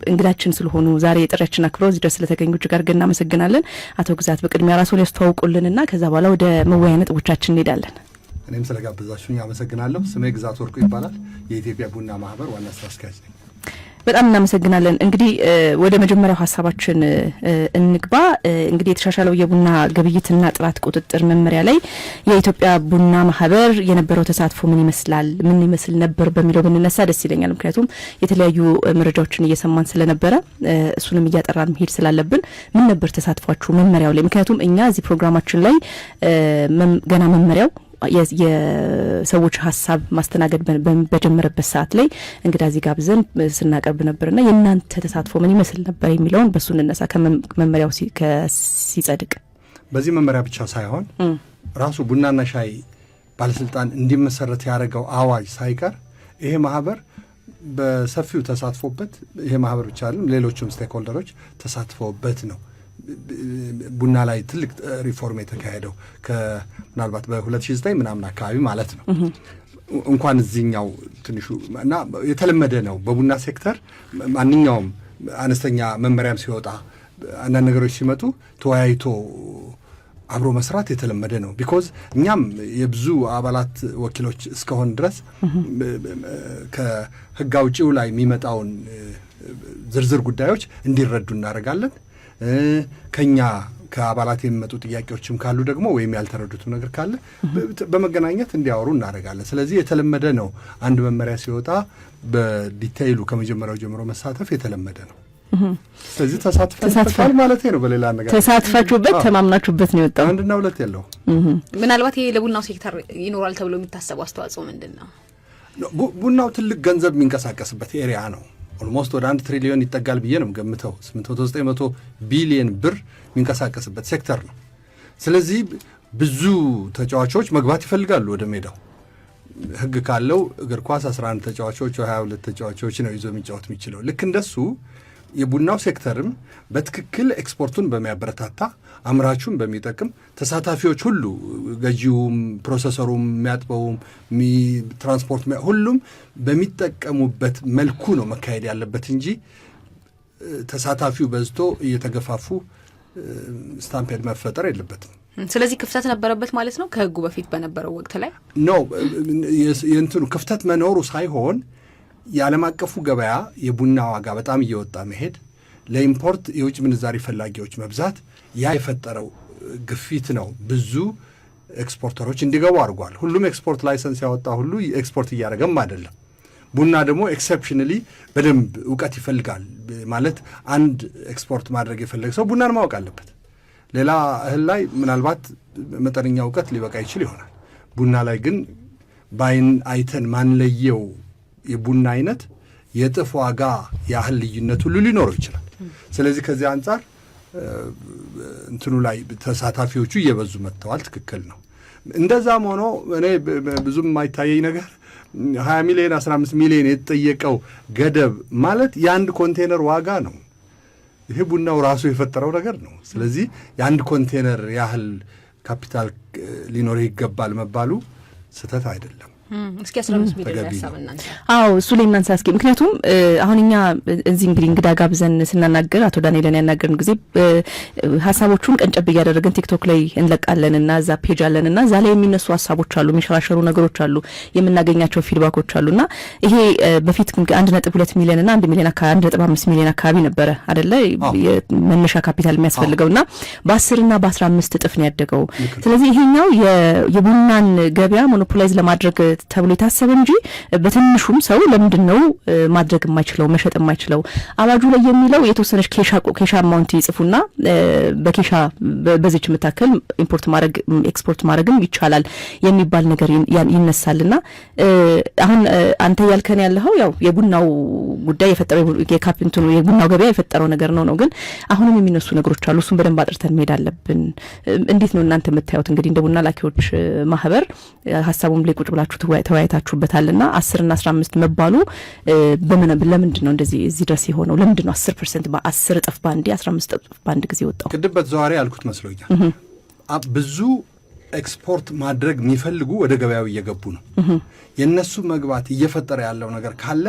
እንግዳችን ስለሆኑ፣ ዛሬ የጥሪያችን አክብረው እዚህ ድረስ ስለተገኙ እጅግ አድርገን እናመሰግናለን። አቶ ግዛት፣ በቅድሚያ ራስዎን ያስተዋውቁልንና ከዛ በኋላ ወደ መወያያ ነጥቦቻችን እንሄዳለን። እኔም ስለጋበዛችሁኝ አመሰግናለሁ። ስሜ ግዛት ወርቁ ይባላል። የኢትዮጵያ ቡና ማህበር ዋና ስራ አስኪያጅ ነኝ። በጣም እናመሰግናለን። እንግዲህ ወደ መጀመሪያው ሀሳባችን እንግባ። እንግዲህ የተሻሻለው የቡና ግብይትና ጥራት ቁጥጥር መመሪያ ላይ የኢትዮጵያ ቡና ማህበር የነበረው ተሳትፎ ምን ይመስላል፣ ምን ይመስል ነበር በሚለው ብንነሳ ደስ ይለኛል። ምክንያቱም የተለያዩ መረጃዎችን እየሰማን ስለነበረ እሱንም እያጠራን መሄድ ስላለብን ምን ነበር ተሳትፏችሁ መመሪያው ላይ? ምክንያቱም እኛ እዚህ ፕሮግራማችን ላይ ገና መመሪያው የሰዎች ሀሳብ ማስተናገድ በጀመረበት ሰዓት ላይ እንግዳ እዚህ ጋብዘን ስናቀርብ ነበርና የእናንተ ተሳትፎ ምን ይመስል ነበር የሚለውን በሱ እንነሳ። ከመመሪያው ሲጸድቅ በዚህ መመሪያ ብቻ ሳይሆን ራሱ ቡናና ሻይ ባለስልጣን እንዲመሰረት ያደረገው አዋጅ ሳይቀር ይሄ ማህበር በሰፊው ተሳትፎበት፣ ይሄ ማህበር ብቻ አይደለም፣ ሌሎችም stakeholder ኦች ተሳትፎበት ነው ቡና ላይ ትልቅ ሪፎርም የተካሄደው፣ ምናልባት በ2009 ምናምን አካባቢ ማለት ነው። እንኳን እዚህኛው ትንሹ እና የተለመደ ነው። በቡና ሴክተር ማንኛውም አነስተኛ መመሪያም ሲወጣ፣ አንዳንድ ነገሮች ሲመጡ ተወያይቶ አብሮ መስራት የተለመደ ነው። Because እኛም የብዙ አባላት ወኪሎች እስከሆን ድረስ ከህግ አውጪው ላይ የሚመጣውን ዝርዝር ጉዳዮች እንዲረዱ እናደርጋለን። ከኛ ከአባላት የሚመጡ ጥያቄዎችም ካሉ ደግሞ ወይም ያልተረዱትም ነገር ካለ በመገናኘት እንዲያወሩ እናደርጋለን። ስለዚህ የተለመደ ነው። አንድ መመሪያ ሲወጣ በ detail ኡ ከመጀመሪያው ጀምሮ መሳተፍ የተለመደ ነው። ስለዚህ ተሳትፈንበታል ማለት ነው። በሌላ አነጋገር ተሳትፋችሁበት፣ ተማምናችሁበት ነው የወጣው። አንድና ሁለት የለው። ምናልባት ይሄ ለቡናው ሴክተር ይኖራል ተብሎ የሚታሰበው አስተዋጽኦ ምንድን ነው? ቡናው ትልቅ ገንዘብ የሚንቀሳቀስበት area ነው። Almost ወደ 1 ትሪሊዮን ይጠጋል ብዬ ነው የምገምተው። 800 900 ቢሊየን ብር የሚንቀሳቀስበት ሴክተር ነው። ስለዚህ ብዙ ተጫዋቾች መግባት ይፈልጋሉ ወደ ሜዳው። ሕግ ካለው እግር ኳስ 11 ተጫዋቾች ወይ 22 ተጫዋቾች ነው ይዞ የሚጫወት የሚችለው። ልክ እንደሱ የቡናው ሴክተርም በትክክል ኤክስፖርቱን በሚያበረታታ፣ አምራቹን በሚጠቅም፣ ተሳታፊዎች ሁሉ ገዢውም፣ processor ኡም፣ የሚያጥበውም፣ ትራንስፖርት፣ ሁሉም በሚጠቀሙበት መልኩ ነው መካሄድ ያለበት እንጂ ተሳታፊው በዝቶ እየተገፋፉ stampede መፈጠር የለበትም። ስለዚህ ክፍተት ነበረበት ማለት ነው ከህጉ በፊት በነበረው ወቅት ላይ? No፣ የእንትኑ ክፍተት መኖሩ ሳይሆን የዓለም አቀፉ ገበያ የቡና ዋጋ በጣም እየወጣ መሄድ፣ ለ import የውጭ ምንዛሪ ፈላጊዎች መብዛት፣ ያ የፈጠረው ግፊት ነው ብዙ exporter ኦች እንዲገቡ አድርጓል። ሁሉም export license ያወጣ ሁሉ ኤክስፖርት እያደረገም አይደለም። ቡና ደግሞ exceptionally በደንብ እውቀት ይፈልጋል። ማለት አንድ ኤክስፖርት ማድረግ የፈለገ ሰው ቡናን ማወቅ አለበት። ሌላ እህል ላይ ምናልባት መጠነኛ እውቀት ሊበቃ ይችል ይሆናል። ቡና ላይ ግን በአይን አይተን ማንለየው የቡና አይነት የእጥፍ ዋጋ ያህል ልዩነት ሁሉ ሊኖረው ይችላል። ስለዚህ ከዚህ አንጻር እንትኑ ላይ ተሳታፊዎቹ እየበዙ መጥተዋል። ትክክል ነው። እንደዛም ሆኖ እኔ ብዙም የማይታየኝ ነገር 20 ሚሊዮን፣ 15 ሚሊዮን የተጠየቀው ገደብ ማለት የአንድ ኮንቴነር ዋጋ ነው። ይሄ ቡናው ራሱ የፈጠረው ነገር ነው። ስለዚህ የአንድ ኮንቴነር ያህል ካፒታል ሊኖርህ ይገባል መባሉ ስህተት አይደለም። እስኪ 15 ሚሊዮን ሀሳብ እናንሳ። አዎ፣ እሱ ላይ እናንሳ እስኪ። ምክንያቱም አሁን እኛ እዚህ እንግዲህ እንግዳ ጋብዘን ስናናገር፣ አቶ ዳንኤልን ያናገርን ጊዜ ሀሳቦቹን ቀንጨብ እያደረግን ቲክቶክ ላይ እንለቃለን እና እዛ page አለን እና እዛ ላይ የሚነሱ ሀሳቦች አሉ፣ የሚሸራሸሩ ነገሮች አሉ፣ የምናገኛቸው feedback ኦች አሉ። እና ይሄ በፊት 1.2 ሚሊዮን እና 1 ሚሊዮን፣ 1.5 ሚሊዮን አካባቢ ነበረ አደለ መነሻ ካፒታል የሚያስፈልገው? እና በ10 እና በ15 እጥፍ ነው ያደገው። ስለዚህ ይሄኛው የቡናን ገበያ monopolize ለማድረግ ተብሎ የታሰበ እንጂ በትንሹም ሰው ለምንድን ነው ማድረግ የማይችለው፣ መሸጥ የማይችለው? አዋጁ ላይ የሚለው የተወሰነች ኬሻ amount ይጽፉና በኬሻ በዚች የምታክል import ማድረግ ኤክስፖርት ማድረግም ይቻላል የሚባል ነገር ይነሳልና አሁን አንተ እያልከን ያለኸው ያው የቡናው ጉዳይ የፈጠረው የካፒንትኑ የቡናው ገበያ የፈጠረው ነገር ነው፣ ግን አሁንም የሚነሱ ነገሮች አሉ። እሱን በደንብ አጥርተን መሄድ አለብን። እንዴት ነው እናንተ የምታዩት? እንግዲህ እንደ ቡና ላኪዎች ማህበር ሀሳቡም ላይ ቁጭ ብላችሁ ተወያይታችሁበታል ና 10ና 15 መባሉ ለምንድን ነው እንደዚህ እዚህ ድረስ የሆነው? ለምንድን ነው 10% በ10 እጥፍ በአንዴ፣ 15 እጥፍ በአንድ ጊዜ ወጣው? ቅድም በተዘዋዋሪ ያልኩት መስሎኛል። ብዙ ኤክስፖርት ማድረግ የሚፈልጉ ወደ ገበያው እየገቡ ነው። የእነሱ መግባት እየፈጠረ ያለው ነገር ካለ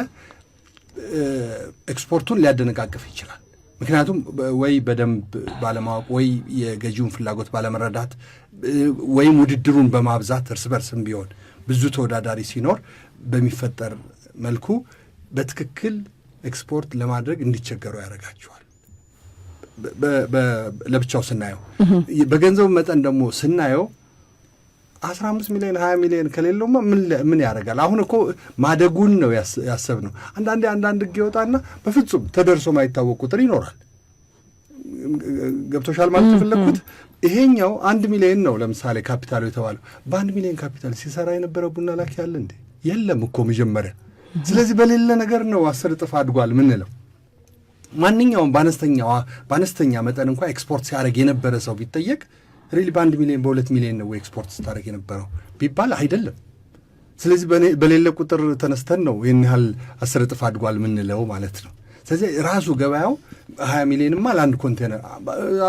ኤክስፖርቱን ሊያደነቃቅፍ ይችላል። ምክንያቱም ወይ በደንብ ባለማወቅ ወይ የገዢውን ፍላጎት ባለመረዳት ወይም ውድድሩን በማብዛት እርስ በርስም ቢሆን ብዙ ተወዳዳሪ ሲኖር በሚፈጠር መልኩ በትክክል ኤክስፖርት ለማድረግ እንዲቸገሩ ያደርጋቸዋል። ለብቻው ስናየው፣ በገንዘቡ መጠን ደግሞ ስናየው 15 ሚሊዮን፣ 20 ሚሊዮን ከሌለውማ ምን ያደርጋል? አሁን እኮ ማደጉን ነው ያሰብነው። አንዳንዴ አንዳንድ ህግ ይወጣና በፍጹም ተደርሶ ማይታወቅ ቁጥር ይኖራል። ገብቶሻል ማለት የፈለግኩት? ይሄኛው 1 ሚሊዮን ነው ለምሳሌ ካፒታሉ የተባለው። በ1 ሚሊዮን ካፒታል ሲሰራ የነበረ ቡና ላኪ አለ እንዴ? የለም እኮ መጀመሪያ። ስለዚህ በሌለ ነገር ነው 10 እጥፍ አድጓል ምንለው። ማንኛውም በአነስተኛ መጠን እንኳ ኤክስፖርት ሲያደርግ የነበረ ሰው ቢጠየቅ really በ1 ሚሊዮን፣ በ2 ሚሊዮን ነው ኤክስፖርት ስታደርግ የነበረው ቢባል አይደለም። ስለዚህ በሌለ ቁጥር ተነስተን ነው ይህን ያህል 10 እጥፍ አድጓል ምንለው ማለት ነው። ስለዚህ ራሱ ገበያው 20 ሚሊዮንማ ለአንድ ኮንቴነር፣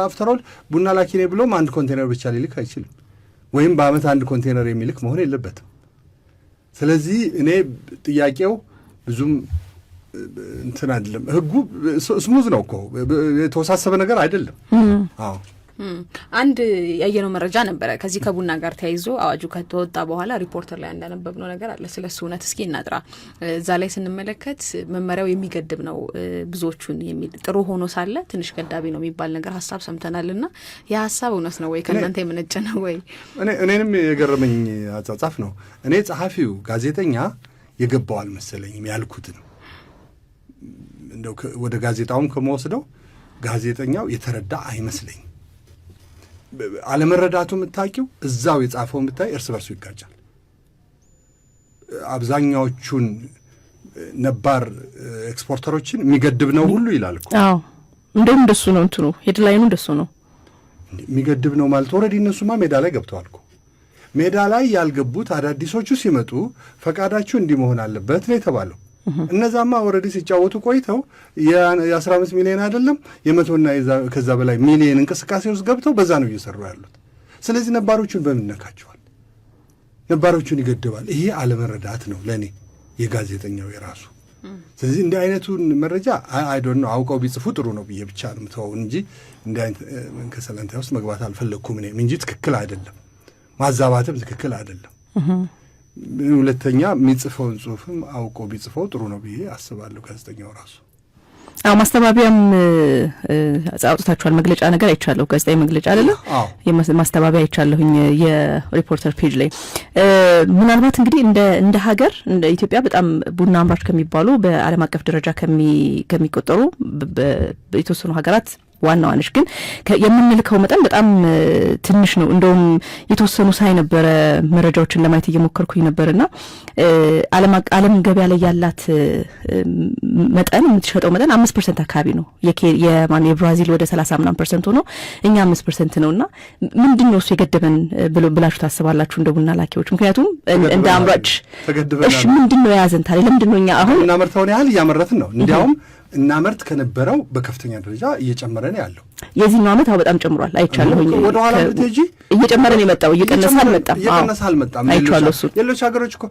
after all ቡና ላኪ ነኝ ብሎም አንድ ኮንቴነር ብቻ ሊልክ አይችልም። ወይም በአመት አንድ ኮንቴነር የሚልክ መሆን የለበትም። ስለዚህ እኔ ጥያቄው ብዙም እንትን አይደለም። ህጉ smooth ነው እኮ፣ የተወሳሰበ ነገር አይደለም። አዎ። አንድ ያየነው መረጃ ነበረ ከዚህ ከቡና ጋር ተያይዞ፣ አዋጁ ከተወጣ በኋላ ሪፖርተር ላይ እንዳነበብነው ነገር አለ። ስለ እሱ እውነት እስኪ እናጥራ። እዛ ላይ ስንመለከት መመሪያው የሚገድብ ነው ብዙዎቹን የሚል፣ ጥሩ ሆኖ ሳለ ትንሽ ገዳቢ ነው የሚባል ነገር ሀሳብ ሰምተናል። እና ያ ሀሳብ እውነት ነው ወይ? ከእናንተ የመነጨ ነው ወይ? እኔንም የገረመኝ አጻጻፍ ነው። እኔ ጸሐፊው ጋዜጠኛ የገባው አልመሰለኝም ያልኩትን። እንደው ወደ ጋዜጣውም ከመወስደው ጋዜጠኛው የተረዳ አይመስለኝም። አለመረዳቱ የምታውቂው እዛው የጻፈውን ብታይ እርስ በርሱ ይጋጫል። አብዛኛዎቹን ነባር exporter ኦችን የሚገድብ ነው ሁሉ ይላል እኮ። አዎ፣ እንደውም እንደሱ ነው፣ እንትኑ headline ኑ እንደሱ ነው። የሚገድብ ነው ማለት already እነሱማ ሜዳ ላይ ገብተዋል እኮ። ሜዳ ላይ ያልገቡት አዳዲሶቹ ሲመጡ ፈቃዳችሁ እንዲህ መሆን አለበት ነው የተባለው። እነዛማ already ሲጫወቱ ቆይተው የ15 ሚሊዮን አይደለም የመቶና ከዛ በላይ ሚሊዮን እንቅስቃሴ ውስጥ ገብተው በዛ ነው እየሰሩ ያሉት። ስለዚህ ነባሮቹን በምን ነካቸዋል? ነባሮቹን ይገድባል። ይሄ አለመረዳት ነው ለእኔ የጋዜጠኛው የራሱ። ስለዚህ እንዲህ አይነቱን መረጃ I don't know፣ አውቀው ቢጽፉ ጥሩ ነው ብዬ ብቻ ነው የምተወው እንጂ እንዲህ አይነት ከሰለንታይ ውስጥ መግባት አልፈለግኩም እኔም እንጂ ትክክል አይደለም። ማዛባትም ትክክል አይደለም። ሁለተኛ የሚጽፈውን ጽሁፍም አውቆ ቢጽፈው ጥሩ ነው ብዬ አስባለሁ ጋዜጠኛው ራሱ። አዎ፣ ማስተባበያም አውጥታችኋል። መግለጫ ነገር አይቻለሁ። ጋዜጣዊ መግለጫ አይደለ? ማስተባበያ አይቻለሁኝ የሪፖርተር page ላይ። ምናልባት እንግዲህ እንደ ሀገር እንደ ኢትዮጵያ በጣም ቡና አምራች ከሚባሉ፣ በዓለም አቀፍ ደረጃ ከሚቆጠሩ የተወሰኑ ሀገራት ዋናዋ ነች። ግን የምንልከው መጠን በጣም ትንሽ ነው። እንደውም የተወሰኑ ሳይ ነበረ፣ መረጃዎችን ለማየት እየሞከርኩኝ ነበርና ዓለም ገበያ ላይ ያላት መጠን፣ የምትሸጠው መጠን 5% አካባቢ ነው። የማን የብራዚል ወደ 30 ምናምን percent ሆኖ እኛ 5% ነው። እና ምንድን ነው እሱ የገደበን ብሎ ብላችሁ ታስባላችሁ እንደ ቡና ላኪዎች? ምክንያቱም እንደ አምራች እሺ፣ ምንድን ነው የያዘን ታዲያ? ለምንድን ነው እኛ አሁን እናመርተውን ያህል እያመረትን ነው። እንዲያውም እናመርት ከነበረው በከፍተኛ ደረጃ እየጨመረ ነው ያለው። የዚህኛው ዓመት አዎ በጣም ጨምሯል አይቻለሁኝ። ወደ ኋላ ብትሄጂ እየጨመረ ነው የመጣው፣ እየቀነሰ አልመጣም። እየቀነሰ አልመጣም። አይቼዋለሁ እሱን። ሌሎች ሀገሮች እኮ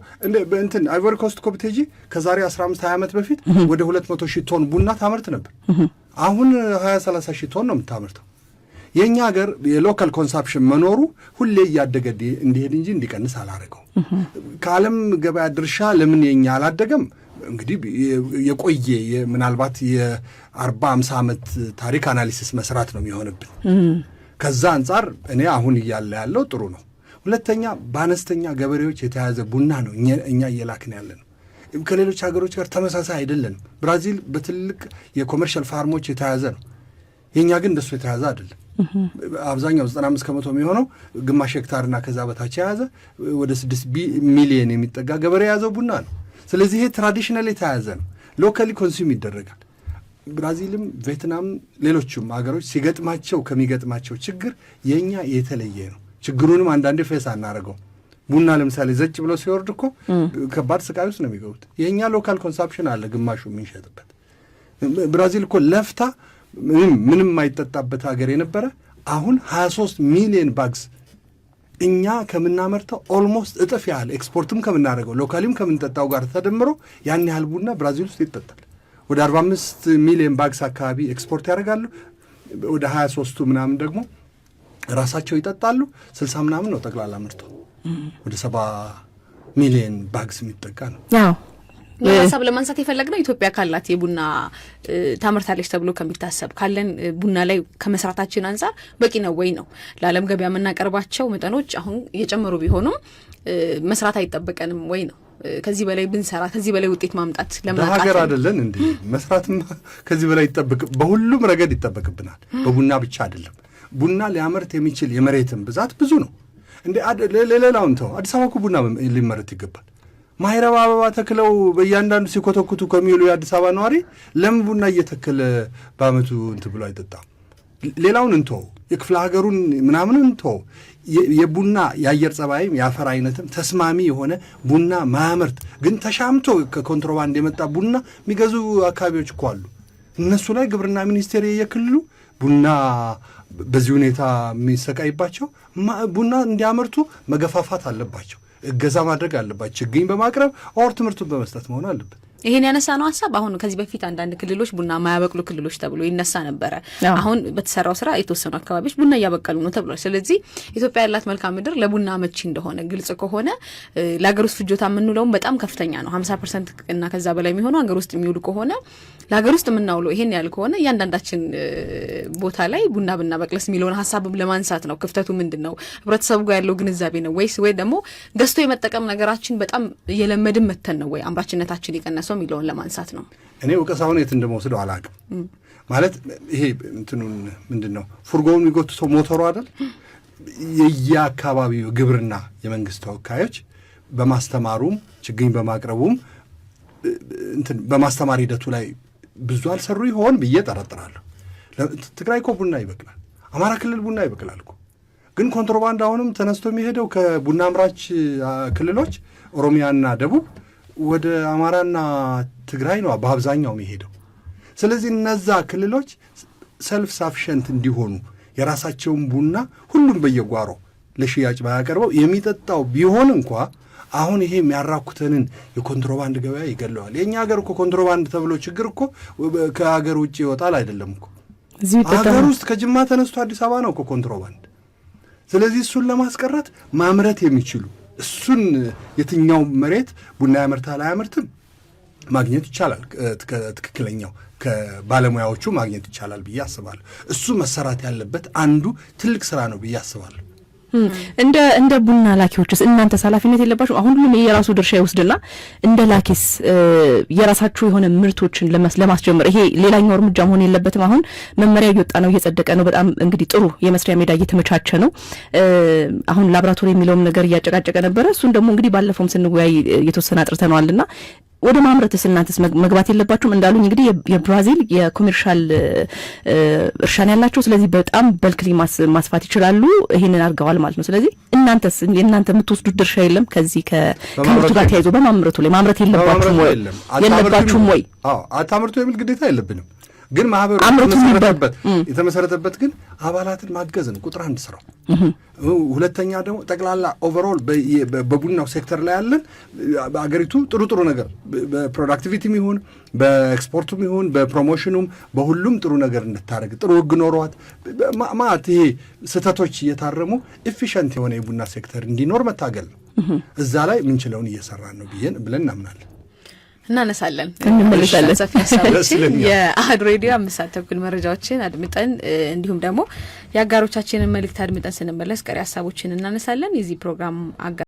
እንትን አይቮሪ ኮስት እኮ ብትሄጂ ከዛሬ 15 20 ዓመት በፊት ወደ 200 ሺህ ቶን ቡና ታመርት ነበር። አሁን 20 30 ሺህ ቶን ነው የምታመርተው። የእኛ ሀገር የ local consumption መኖሩ ሁሌ እያደገ እንዲሄድ እንጂ እንዲቀንስ አላደረገው። ከዓለም ገበያ ድርሻ ለምን የኛ አላደገም? እንግዲህ የቆየ ምናልባት የ40 50 ዓመት ታሪክ analysis መስራት ነው የሚሆንብን። ከዛ አንጻር እኔ አሁን እያለ ያለው ጥሩ ነው። ሁለተኛ በአነስተኛ ገበሬዎች የተያዘ ቡና ነው እኛ እየላክን ያለ ነው። ከሌሎች ሀገሮች ጋር ተመሳሳይ አይደለንም። ብራዚል በትልቅ የ commercial farm ኦች የተያዘ ነው። የእኛ ግን እንደሱ የተያዘ አይደለም። አብዛኛው 95% የሚሆነው ግማሽ ሄክታርና ከዛ በታች የያዘ፣ ወደ 6 ሚሊየን የሚጠጋ ገበሬ የያዘው ቡና ነው። ስለዚህ ይሄ traditional የተያዘ ነው። Locally consume ይደረጋል። ብራዚልም፣ ቪየትናም፣ ሌሎቹም ሀገሮች ሲገጥማቸው ከሚገጥማቸው ችግር የእኛ የተለየ ነው። ችግሩንም አንዳንዴ face አናደርገው። ቡና ለምሳሌ ዘጭ ብሎ ሲወርድ እኮ ከባድ ስቃይ ውስጥ ነው የሚገቡት። የእኛ local consumption አለ፣ ግማሹ የሚሸጥበት። ብራዚል እኮ ለፍታ ምንም ምንም የማይጠጣበት ሀገር የነበረ አሁን 23 ሚሊዮን bags፣ እኛ ከምናመርተው almost እጥፍ ያህል፣ ኤክስፖርትም ከምናደርገው locally ም ከምንጠጣው ጋር ተደምሮ ያን ያህል ቡና ብራዚል ውስጥ ይጠጣል። ወደ 45 ሚሊዮን bags አካባቢ ኤክስፖርት ያደርጋሉ። ወደ 23ቱ ምናምን ደግሞ ራሳቸው ይጠጣሉ። 60 ምናምን ነው ጠቅላላ ምርቷ። ወደ 70 ሚሊዮን bags የሚጠጋ ነው። ሀሳብ ለማንሳት የፈለግነው ኢትዮጵያ ካላት የቡና ታመርታለች ተብሎ ከሚታሰብ ካለን ቡና ላይ ከመስራታችን አንጻር በቂ ነው ወይ ነው። ለዓለም ገበያ የምናቀርባቸው መጠኖች አሁን እየጨመሩ ቢሆኑም መስራት አይጠበቀንም ወይ ነው። ከዚህ በላይ ብንሰራ ከዚህ በላይ ውጤት ማምጣት ለምን ሀገር አይደለን እንዴ? መስራትማ ከዚህ በላይ ይጠበቅ፣ በሁሉም ረገድ ይጠበቅብናል። በቡና ብቻ አይደለም። ቡና ሊያመርት የሚችል የመሬትን ብዛት ብዙ ነው። እንደ ሌላውን ተው፣ አዲስ አበባ እኮ ቡና ሊመረት ይገባል። ማይረባ አበባ ተክለው በእያንዳንዱ ሲኮተኩቱ ከሚውሉ የአዲስ አበባ ነዋሪ ለምን ቡና እየተከለ በአመቱ እንትን ብሎ አይጠጣም? ሌላውን እንተው፣ የክፍለ ሀገሩን ምናምን እንተው። የቡና የአየር ጸባይም የአፈር አይነትም ተስማሚ የሆነ ቡና ማያመርት ግን ተሻምቶ ከኮንትሮባንድ የመጣ ቡና የሚገዙ አካባቢዎች እኮ አሉ። እነሱ ላይ ግብርና ሚኒስቴር የክልሉ ቡና በዚህ ሁኔታ የሚሰቃይባቸው ቡና እንዲያመርቱ መገፋፋት አለባቸው። እገዛ ማድረግ አለባቸው። ችግኝ በማቅረብ or ትምህርቱን በመስጠት መሆን አለበት። ይሄን ያነሳ ነው ሀሳብ አሁን ከዚህ በፊት አንዳንድ ክልሎች ቡና ማያበቅሉ ክልሎች ተብሎ ይነሳ ነበረ። አሁን በተሰራው ስራ የተወሰኑ አካባቢዎች ቡና እያበቀሉ ነው ተብሏል። ስለዚህ ኢትዮጵያ ያላት መልክዓ ምድር ለቡና አመቺ እንደሆነ ግልጽ ከሆነ ለሀገር ውስጥ ፍጆታ የምንውለውም በጣም ከፍተኛ ነው። 50% እና ከዛ በላይ የሚሆነው ሀገር ውስጥ የሚውሉ ከሆነ ለሀገር ውስጥ የምናውለው ይሄን ያህል ከሆነ እያንዳንዳችን ቦታ ላይ ቡና ብናበቅለስ የሚለውን ሀሳብም ለማንሳት ነው። ክፍተቱ ምንድን ነው? ህብረተሰቡ ጋር ያለው ግንዛቤ ነው ወይስ ወይ ደግሞ ገዝቶ የመጠቀም ነገራችን በጣም እየለመድን መተን ነው ወይ አምራችነታችን የቀነሰው የሚለውን ለማንሳት ነው። እኔ ወቀሳውን የት እንደመወስደው አላውቅም። ማለት ይሄ እንትኑን ምንድን ነው ፉርጎውን የሚጎትተው ሞተሩ አይደል? የየአካባቢው ግብርና የመንግስት ተወካዮች በማስተማሩም ችግኝ በማቅረቡም እንትን በማስተማር ሂደቱ ላይ ብዙ አልሰሩ ይሆን ብዬ ጠረጥራለሁ። ትግራይ እኮ ቡና ይበቅላል፣ አማራ ክልል ቡና ይበቅላል እኮ። ግን ኮንትሮባንድ አሁንም ተነስቶ የሚሄደው ከቡና አምራች ክልሎች ኦሮሚያና ደቡብ ወደ አማራና ትግራይ ነው በአብዛኛው የሚሄደው። ስለዚህ እነዛ ክልሎች self sufficient እንዲሆኑ የራሳቸውን ቡና ሁሉም በየጓሮ ለሽያጭ ባያቀርበው የሚጠጣው ቢሆን እንኳ አሁን ይሄ የሚያራኩተንን የኮንትሮባንድ ገበያ ይገለዋል። የእኛ ሀገር እኮ ኮንትሮባንድ ተብሎ ችግር እኮ ከሀገር ውጭ ይወጣል አይደለም እኮ ሀገር ውስጥ ከጅማ ተነስቶ አዲስ አበባ ነው እኮ ኮንትሮባንድ። ስለዚህ እሱን ለማስቀረት ማምረት የሚችሉ እሱን የትኛው መሬት ቡና ያመርታል አያመርትም ማግኘት ይቻላል። ትክክለኛው ከባለሙያዎቹ ማግኘት ይቻላል ብዬ አስባለሁ። እሱ መሰራት ያለበት አንዱ ትልቅ ስራ ነው ብዬ አስባለሁ። እንደ ቡና ላኪዎችስ እናንተስ ኃላፊነት የለባችሁ? አሁን ሁሉም የራሱ ድርሻ ይወስድና እንደ ላኪስ የራሳችሁ የሆነ ምርቶችን ለማስጀመር ይሄ ሌላኛው እርምጃ መሆን የለበትም? አሁን መመሪያ እየወጣ ነው፣ እየጸደቀ ነው። በጣም እንግዲህ ጥሩ የመስሪያ ሜዳ እየተመቻቸ ነው። አሁን ላብራቶሪ የሚለውም ነገር እያጨቃጨቀ ነበረ። እሱን ደግሞ እንግዲህ ባለፈውም ስንወያይ የተወሰነ አጥርተነዋልና ወደ ማምረትስ እናንተስ መግባት የለባችሁም? እንዳሉኝ እንግዲህ የብራዚል የ commercial እርሻን ያላቸው፣ ስለዚህ በጣም በልክሊ ማስፋት ይችላሉ። ይሄንን አድርገዋል ማለት ነው። ስለዚህ እናንተስ የእናንተ የምትወስዱት ድርሻ የለም ከዚህ ከምርቱ ጋር ተያይዞ በማምረቱ ላይ ማምረት የለባችሁም ወይ? የለባችሁም ወይ? አዎ፣ አታምርቱ የሚል ግዴታ የለብንም። ግን ማህበሩ የተመሰረተበት ግን አባላትን ማገዝ ነው ቁጥር አንድ ስራው። ሁለተኛ ደግሞ ጠቅላላ overall በቡናው ሴክተር ላይ ያለን በአገሪቱ ጥሩ ጥሩ ነገር በ productivity ም ይሁን በኤክስፖርቱም ይሁን በ promotion ኑም በሁሉም ጥሩ ነገር እንድታደርግ ጥሩ ሕግ ኖሯት ማለት ይሄ ስህተቶች እየታረሙ efficient የሆነ የቡና ሴክተር እንዲኖር መታገል ነው። እዛ ላይ ምንችለውን እየሰራን ነው ብለን እናምናለን። እናነሳለን፣ እንመለሳለን። ሰፊ ሀሳቦችን የአህዱ ሬዲዮ 5:30 መረጃዎችን አድምጠን እንዲሁም ደግሞ የአጋሮቻችንን መልእክት አድምጠን ስንመለስ ቀሪ ሀሳቦችን እናነሳለን። የዚህ ፕሮግራም አጋር